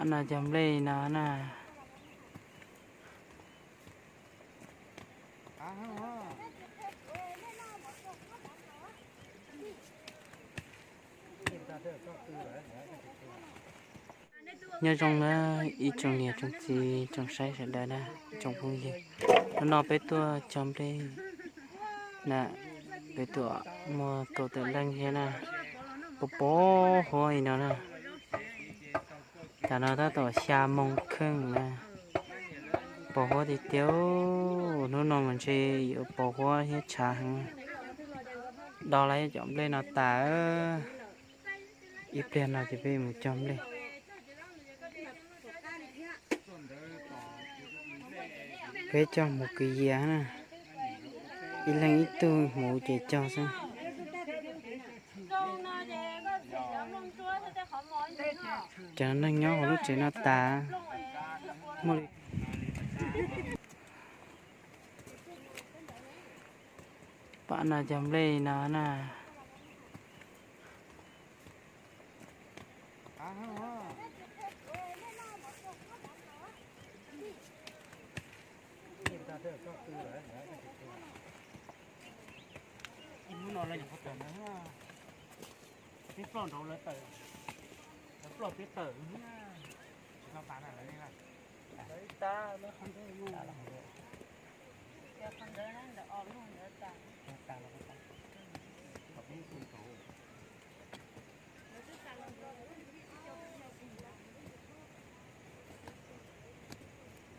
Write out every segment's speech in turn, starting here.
No cov nplej no na. Nyob zoo na ib tsoom niam tsoom txiv tsoom saib sawv daws na, ib tsoom phooj ywg. Hnub no peb tuaj cog nplej na, peb tuaj muaj kaum tawm leej thiab na, pos pos huab li no na. Tam no tab tom xya moo kheej na, pos huab tiag tiag. Hnub no mas ntshe yuav pos huab thiab tshav heev. Do lawm cov nplej no tas, ib pliag no ces peb mus cog nplej. Peb cog mus kwv yias na, ib leeg ib tug mus ces cog xwb. Cov neeg nyob hauv lub tsev no tas, muaj li pam no cov nplej no na. Ib hnub no lawv nyuam qhuav tawm ntawd, peb ploj nraud lawv tawm, lawv ploj peb tawm. Tsis tau tas na lawv ne.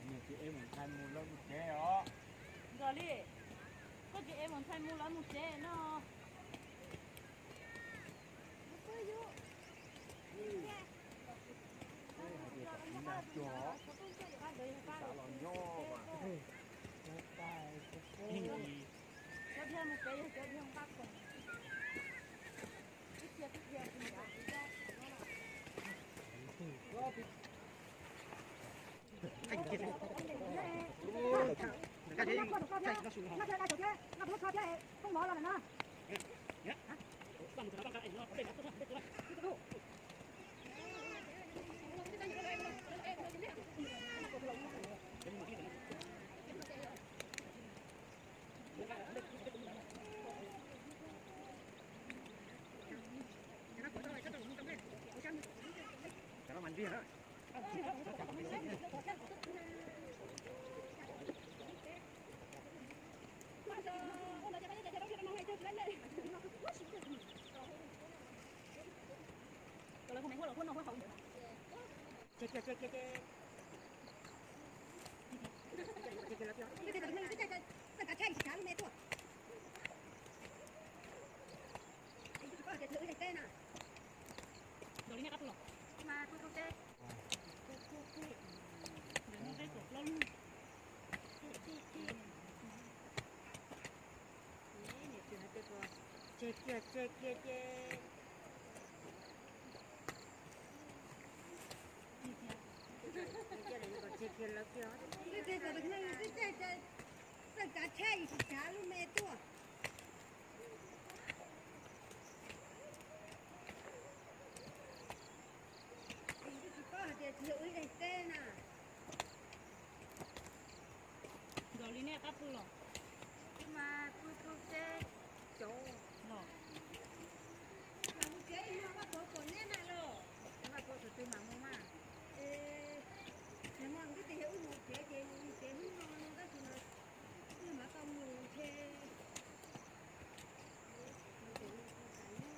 Nws tsis ev mus ntshai mus lawv mus tsev os. Nkawd li, koj tsis ev mus ntshai mus lawv mus tsev no. Tseg kiag, tseg kiag ces. Tseg kiag lawv kiag. Txawj kav tshaj yus tsis tsav lub me tuaj. Tsis paub hais tias tsis yog wb ib leeg teb na. Nkaus li nej qab pw los? Mas pw pw teb cov los. Mas mus tsev ib hmo Vaj Pov pom neb na los. Vaj Pov tus twg mas mus mas. Es nag hmo twb tias yog wb mus tsev ces mus tsev hnub no no tab sis mas wb mam tau mus ntshe.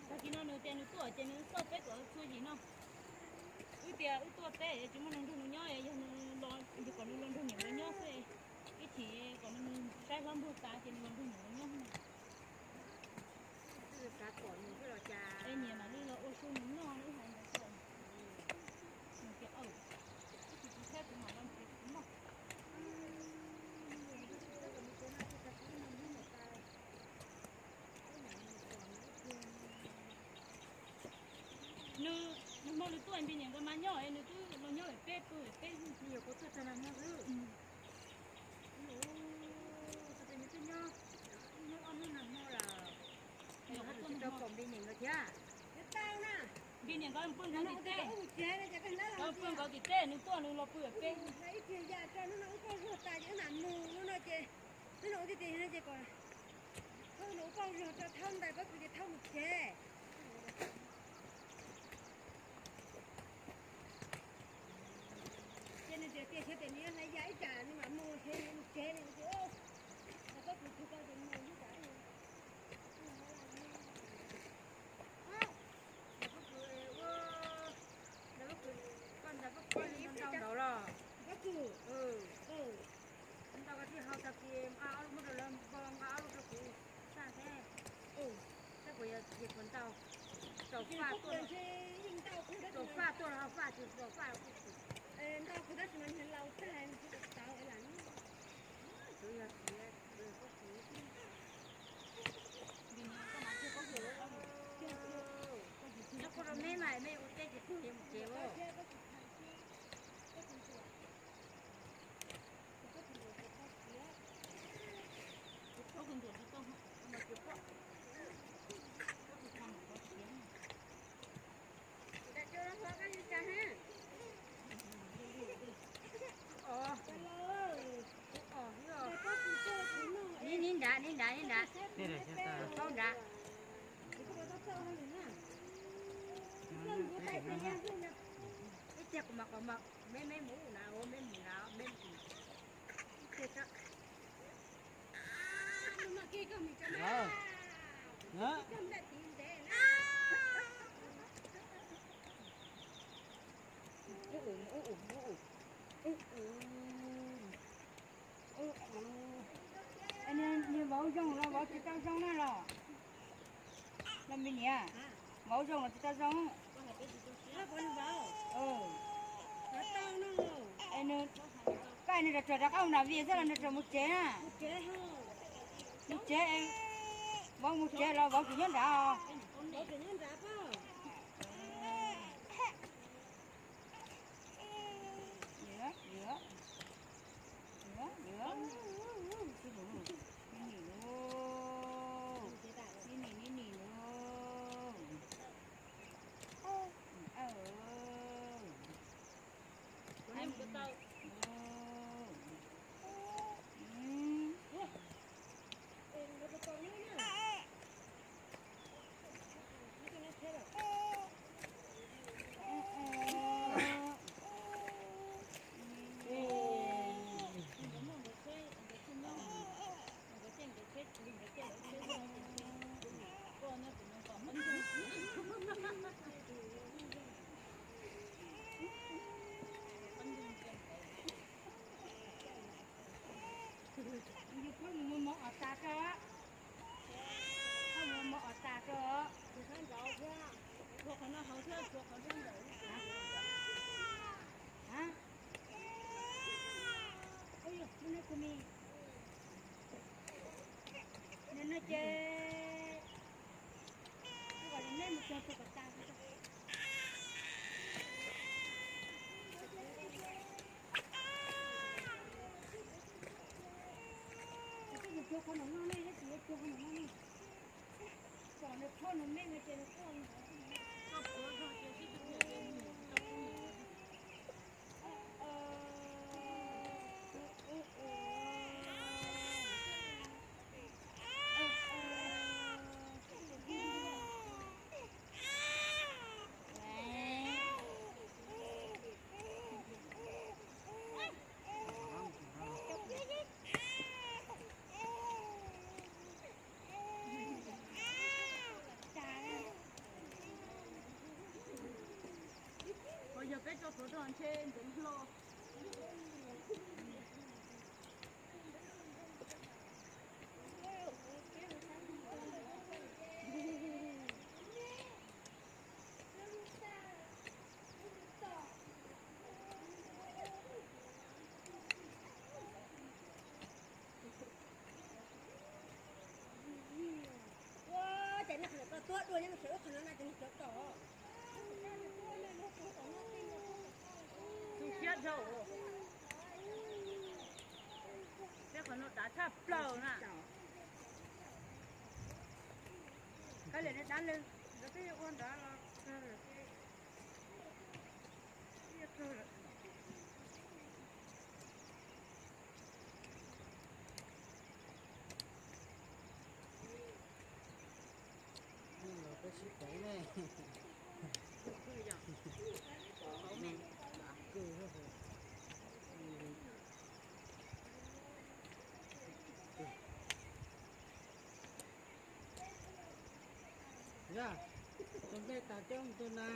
Tag kis no nws tias nws tuaj ces nws tuaj peb kom txhua yim no. Wb tias wb tuaj peb tsis muaj neeg nrog nws nyob, yog nws los kom nws los nrog niam nkawd nyob xwb. Ib chim kom nws saib hlob npuag tas ces nws los nrog niam nkawd nyob. Es niam mam li los ua su nws noj, wb hais ntawd rau nws tias, wb tsis tsis teb kuv mam los nrhiav kuv noj. Nws, nag hmo nws tuaj nti niam nkawd mas nyob es nws twb los nyob peb pw peb. Yog kuv tuaj txog nag hmo xwb. Nws twb nyob, nyob ob hnub nag hmo lawm. Nws ho tsis tau pom nti niam nkawd thiab. Nti Niam nkawd pw nkawd tim tej, nkawd pw nkawd tim tej, nws tuaj nws los pw peb. Ib txhia ya rau hnub no wb poj zuag tas ces wb mam mus, hnub no ces, hnub no wb thiaj tias no ces kom, hnub no wb poj zuag rau Thaub ntais pob kws ces Thaub mus tsev. Ces nws tias tias xyov tias nws yuav hlais ya ib tsam nws mam mus xyov nws mus tsev nws tias, pob kws tug ko ces mus ib tsam. Koj ntawd koj ntau ntau los. Ntau koj thiaj hau tag kis nqa ob lub muab rau lawv npo, nqa ob lub rau kuv xaj thiab. Saib puas yog, puas ntau. Tsaus faj tuaj, tsaus faj tuaj los hau faj tsis tsaus faj. Ntau kuv tab sis mas nws laus tag nws tsis tau lam. Tsuav yog tias, nyob koj rau meb mas mej ua teb ces pw yuav mus tsev os. Neb neb nrad, neb nrad, neb nrad. Paub nrad. Ib txhia kuv mam qhov mam, meb meb mus na, meb mus na, meb mus. Niag vauv zoo los vauv tsis tau zoo na los? Los me niam, vauv zoo los tsis tau zoo? Koj nws rau tsuag rov qab mus nram Vias xwb los nws tsuas mus tsev na? Mus tsev, vauv mus tsev los vauv tseem nyob nrad os? Nim nim nim nim lauj. Yus phob mus muab mov os tas rau, phob mus muab mov os tas rau. Tshuav qhov no haus thiab tshuav qhov no ntawm. Ub, no ces kom neb mus txog txog kom tas. Tsis yuav tshuav qhov no no ne, tsis yuav tshuav qhov no no ne. Kom nws phob nws me no ces nws quaj. Yog peb tso plhuav rau ntshe ntxeev hlo. Ua cas nej qhov no koj tuaj dua nyob mus xyov wb qhov no na ces nws cov tom. Tus siab dhau. Peb qhov no dav tshaj plaws na. Koj lawm dav lawm, nkawd twb ua nrad los kawg lawm ces. Yog, tus nplej tas coob tus na.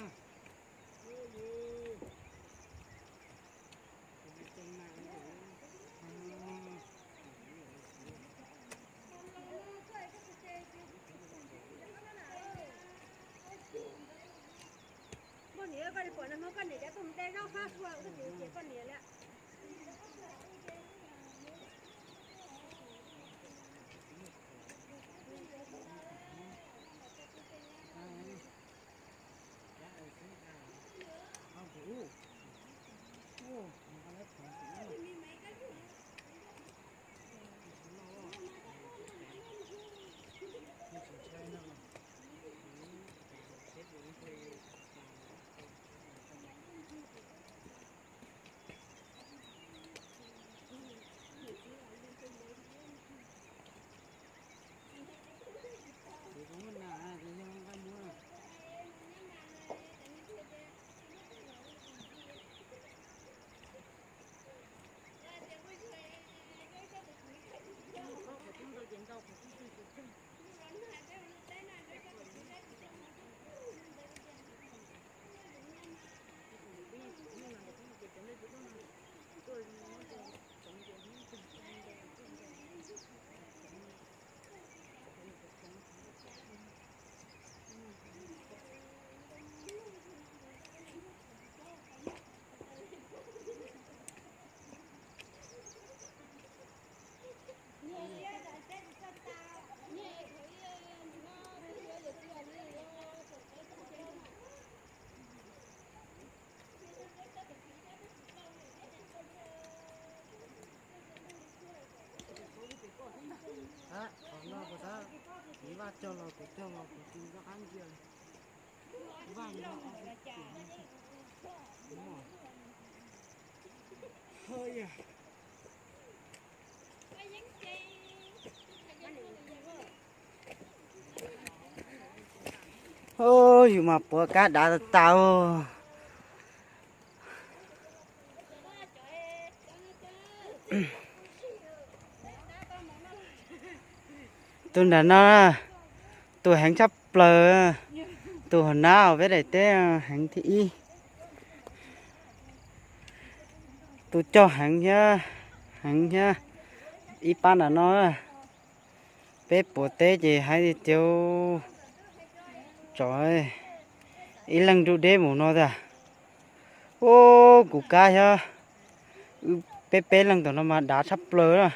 Poj niam, koj pom nag hmo koj niam cov tug ntej zaub fab sua, koj tsis ua ces poj niam lawm. Qhov no kuv tab, kuv vaj cog los kuv cog los kuv tsis nco qab ntsia li. Vaj no, hawj yam. Yus mas puav kab dav tas tas. Tus nram no, tus heev tshaj plaws, tus hauv nab peb daim teb heev thib ib. Tus cog heev thiab, heev thiab, ib pab nram no. Peb puav teb ces haib tiag tiag, tsov, ib leeg nruj deb mus no tiag. Ub, kuv kab thiab, peb peb leeg tom no mas dav tshaj plaws na.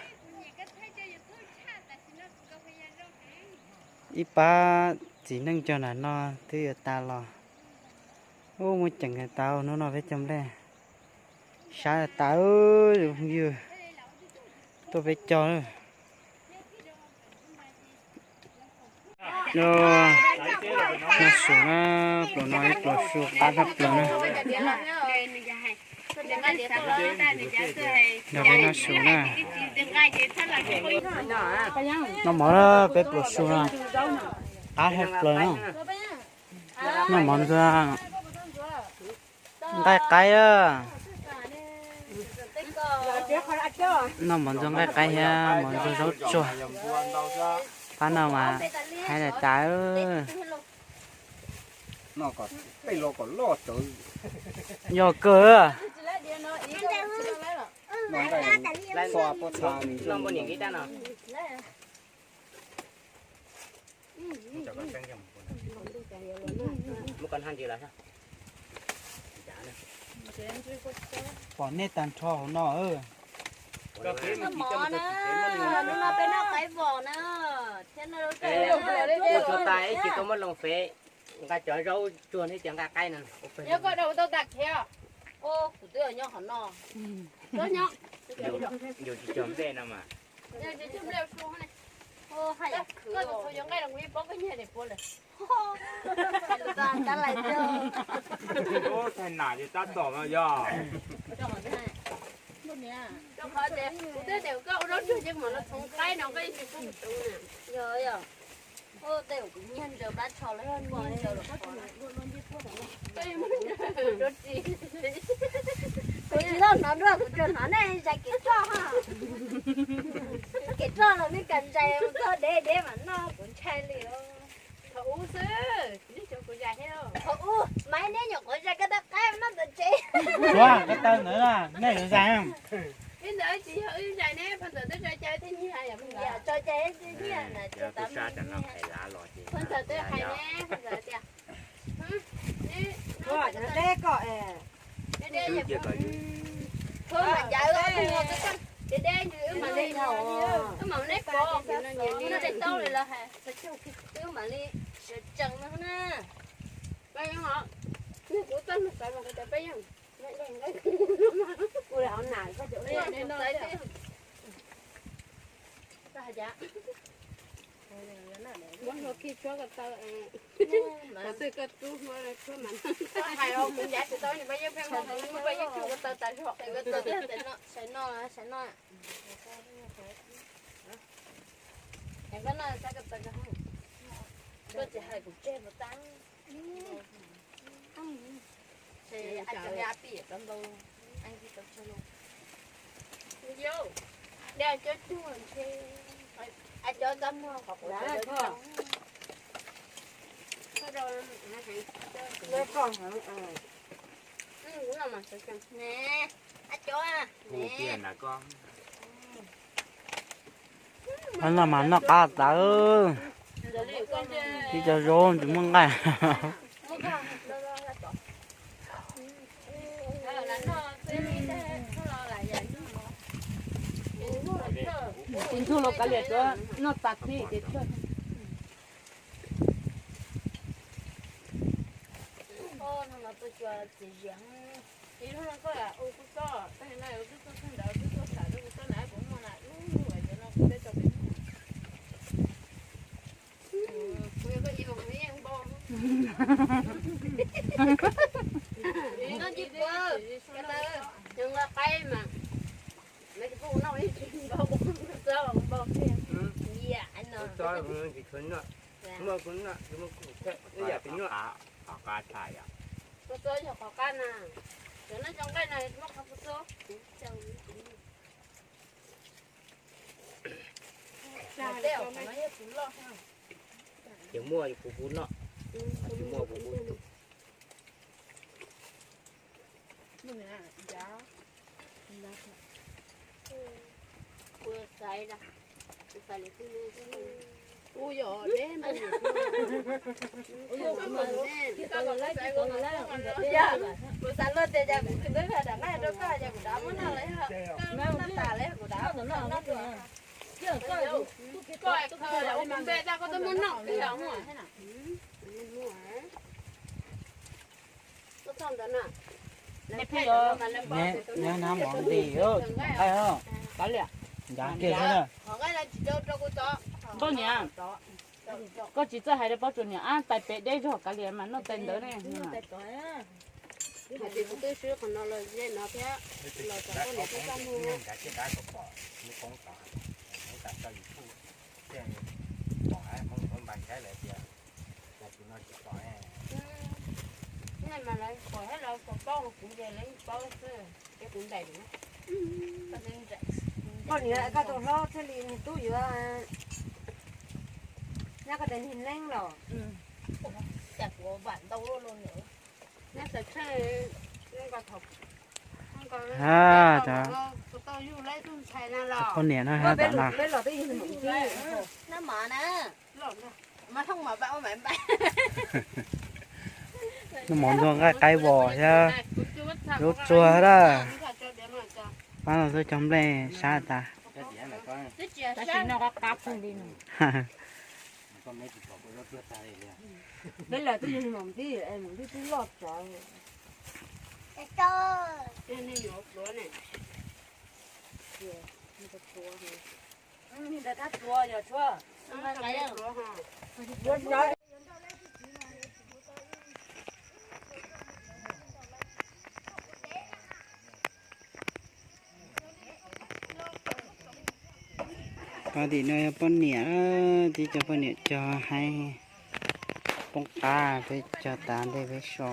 Ib pab txiv neej cog nram no twb yuav tas los. Ub, muaj ceem tas hnub no peb cog nplej. Sab tas, phooj ywg, tuaj peb cog. Noj su na, pluas no ib pluas su qab tshaj plaws na. Nrog peb noj su na. Noj mov na, peb pluas su na, qab tshaj plaws na. Noj mov ntxuag nqaij qaib a. Noj mov ntxuag nqaij qaib thiab mov ntxuag zaub tsuag. Pab no mas haib tas tas. Yog kawg. Pom nej tag nrho hauv no. Noj mov na, hnub no peb noj qaib vos na, thiab noj zaub tsuag. Ua tsuag tas ib chim tuaj muab loo fev, nqa cov zaub tsuag thiab cov nqaij qaib no. Nyob koj dau tau tas khiav. Kuv twb nyob qhov no. Yus tsis cog nplej no mas. Koj tus txhua yuav nqaij los kuv yeej paub koj nyiag daim puav lawm. Tab lais, tab tom no yog. Rau qhov tias kuv twb tias koj ua zaub tsuag ces mam los txhoov qaib no koj yeej tsis pub kuv txhoov na. Yog, yog. Ua tej kuv nyiag ntsaws plab tsho los nyiag ntsaws los. Kuv tsis tau hnov dua, kuv tsuas hnov nej zais kev roj ha. Kev roj los nej kam zais mus txog dev dev mam noj, kuv ntshai li os. Thaum ub xwb, thaum ub mas neb nyuam qhuav zais koj tau qaib noj ntawm tsev. Ua koj taw ntawd na, nej yuav zais. Ib ntawd tsis yog wb zais ne, phaj ntxawm twb tso cai thiab nyiag yom, tso cai thiab nyiag na, tsis tas nyiag. Phaj ntxawm twb hais ne, phaj ntxawm tias, deb koj, deb deb, thov mam ncav wb ob tug no, deb deb, wb mam li, wb mam neb pov, wb tej taub li los hais, wb mam li sawv tsees no na. Peb yeej, nws kuv txoj mus xav mas kuv cov peb yeej, kuv hauv nas, muab hlua khi tshuab ko taw, xwb koj rub hlua tshuab mas. Hais kuv ncav tsis tau, peb yeej pheej muab, peb yeej tshuab ko taw tas zog. Sawv no, sawv no. Koj noj sab ko taw, koj tsis hais kuv tseg puas tau. Ces a cov a pim tau ntau, a pim tau tsawg lauj. Yau, dej cov cuag ntshe, a cov txaj muag qhov quav cov. Neb, a cov, neb. Noj mas noj qab tawv, ib co zaub tsis muaj nqaij. Tus ntsuag los kav liam, noj tas khib ces tshuaj. Noj tsis puas, nqa qaib mas, noj tsis puas noj ib tsis npau, txob npau thiab. Yam no. Muaj kuv noj, muaj kuv thiab, yam kuv noj. Qhov qab tshaj yom. Kuv txob yog qhov qab na. Cov noj cov nqaij no muaj qhov kuv txob. Ces muaj kuv kuv noj, tsis muaj kuv kuv. Kuv xav luag tias yog kuv twb hais rov qab rau koj, yog kuv rov muab noj lawm, koj noj tas lawm kuv rov muab noj dua. Koj npe tag koj twb muab noj xwb os. Nyob nab mov nti, nqaij, ncav kiag xwb na. Nkauj niam, koj tsis txawj hais rau Pob Tsuas niam ab tais pem deb zog kav liam mas noj tais ntawd ne. Hais tias kuv twb swb qhov no los ze no thiab, los txog koj niam twb txaj muag. Mas lawv pom thiab lawv pom paub kuv ces lawv paub xwb, ces kuv ntaim na. Koj niam koj tus hlob thiaj li nws tub yuav nyob koj tes niag neeb los. Cas kuv vam ntau luaj luaj nws. Nyob tawm tsheej, kuv tau yug lawv tus ntxhais na los. Poj niam no peb los twb yug nws mus tib. Nab mov na. Noj mov ntxuag nqaij qaib vos thiab zaub tsuag dab. Pab los xwb cog nplej sab tas. Tab sis noj qab qab kawg li. Peb lawv twb yog mus tib, mus tib twb loj tsawv. Ntawd thab tsuav yog tshuab. Qhov tim no yog poj niam, tib co poj niam cog haib poob qab, peb cog tas ntej peb so.